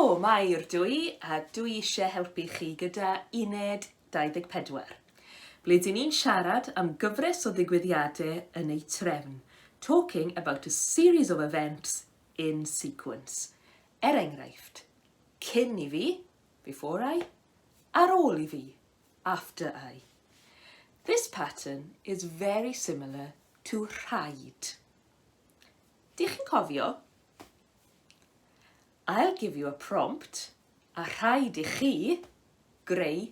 Helo, Mair dw i, a dw i eisiau helpu chi gyda Uned 24, ble dyn ni'n siarad am gyfres o ddigwyddiadau yn eu trefn, talking about a series of events in sequence. Er enghraifft, cyn i fi, before I, ar ôl i fi, after I. This pattern is very similar to rhaid. Dych chi'n cofio? I'll give you a prompt a rhaid i chi greu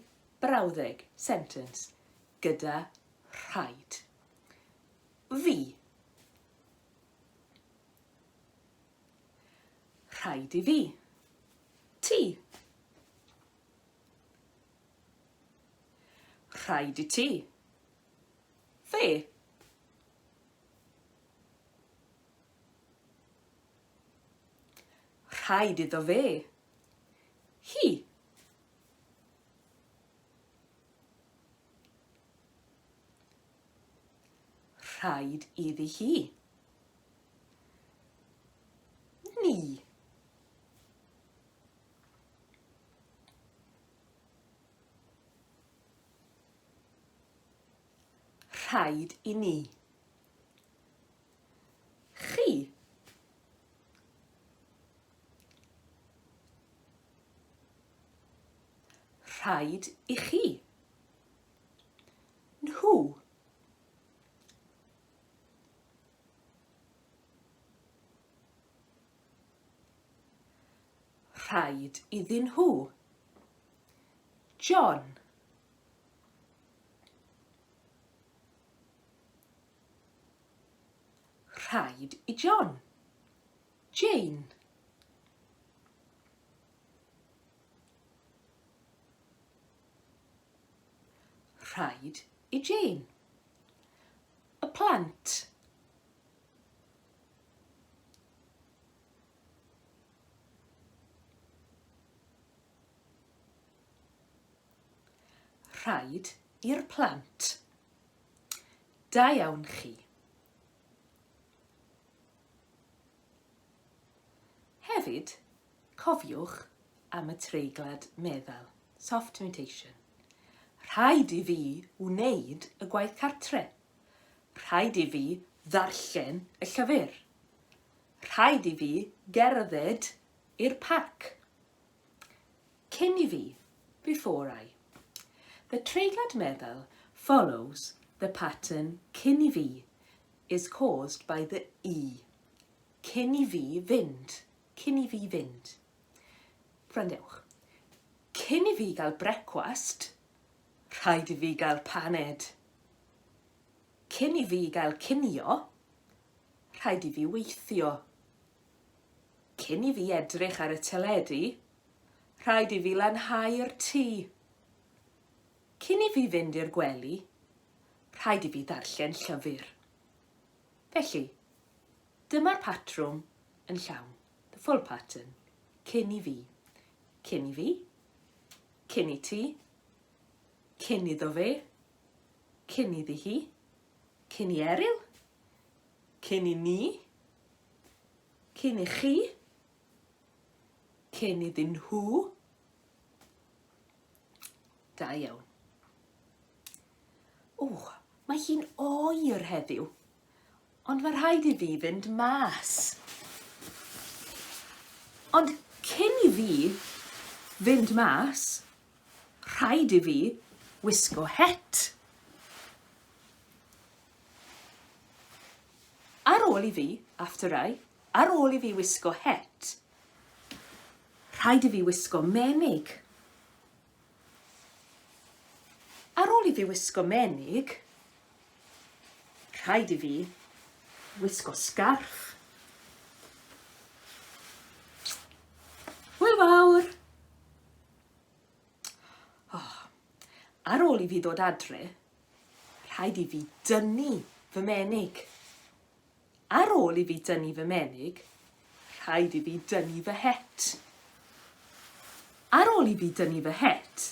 brawddeg, sentence, gyda rhaid. Fi. Rhaid i fi. Ti. Rhaid i ti. Fe. Rhaid iddo fe. Hi. Rhaid iddi hi. Ni. Rhaid i ni. Chi. Rhaid i chi. Nhw. Rhaid iddyn nhw. John. Rhaid i John. Jane. Rhaid i Jane. Y plant. Rhaid i'r plant. Da iawn chi. Hefyd, cofiwch am y treiglad meddal, soft mutation. Rhaid i fi wneud y gwaith cartre. Rhaid i fi ddarllen y llyfr. Rhaid i fi gerdded i'r parc. Cyn i fi, before I. The treiglad meddal follows the pattern cyn i fi is caused by the i. Cyn i fi fynd. Cyn i fi fynd. Gwrandewch. Cyn i fi gael brecwast, rhaid i fi gael paned. Cyn i fi gael cinio, rhaid i fi weithio. Cyn i fi edrych ar y teledu, rhaid i fi lanhau'r tŷ. Cyn i fi fynd i'r gwely, rhaid i fi ddarllen llyfr. Felly, dyma'r patrwm yn llawn, the full pattern, cyn i fi. Cyn i fi, cyn i ti, cyn iddo fe, cyn iddi hi, cyn i Eryl, cyn i ni, Cyn i chi. Cyn iddyn nhw. Da iawn. O, mae hi'n oer heddiw. Ond mae rhaid i fi fynd mas. Ond cyn i fi fynd mas, rhaid i fi wisgo het. Ar ôl i fi, after I, ar ôl i fi wisgo het, rhaid i fi wisgo menig. Ar ôl i fi wisgo menig, rhaid i fi wisgo sgarff. Hwyl fawr! Oh, ar ôl i fi ddod adre, Rhaid i fi dynnu fy menig. Ar ôl i fi dynnu fy menig, rhaid i fi dynnu fy het. Ar ôl i fi dynnu fy het,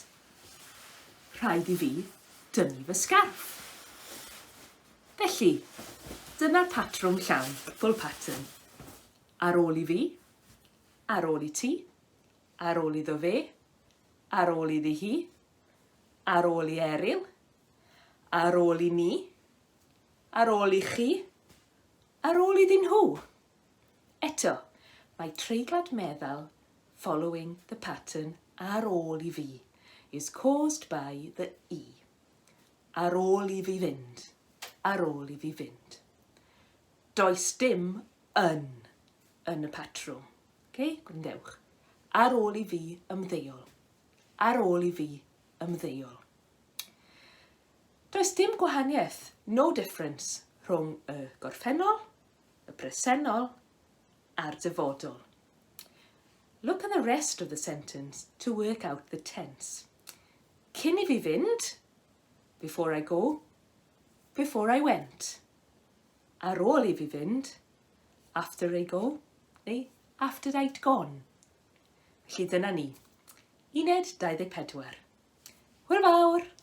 rhaid i fi dynnu fy sgarff. Felly, dyna'r patrwm llawn, full pattern. Ar ôl i fi, ar ôl i ti, Ar ôl iddo fe, ar ôl iddi hi, ar ôl i Eryl, ar ôl i ni, ar ôl i chi, ar ôl iddyn nhw. Eto, mae treiglad meddal following the pattern ar ôl i fi is caused by the e. Ar ôl i fi fynd, ar ôl i fi fynd. Does dim yn yn y patrwm. Okay? Gwrandewch. Ar ôl i fi ymddeol. Ar ôl i fi ymddeol. Does dim gwahaniaeth, no difference, rhwng y gorffennol, y presennol a'r dyfodol. Look at the rest of the sentence to work out the tense. Cyn i fi fynd, before I go, before I went. Ar ôl i fi fynd, after I go, neu after I'd gone. Felly dyna ni. Uned 24. Hwyl fawr!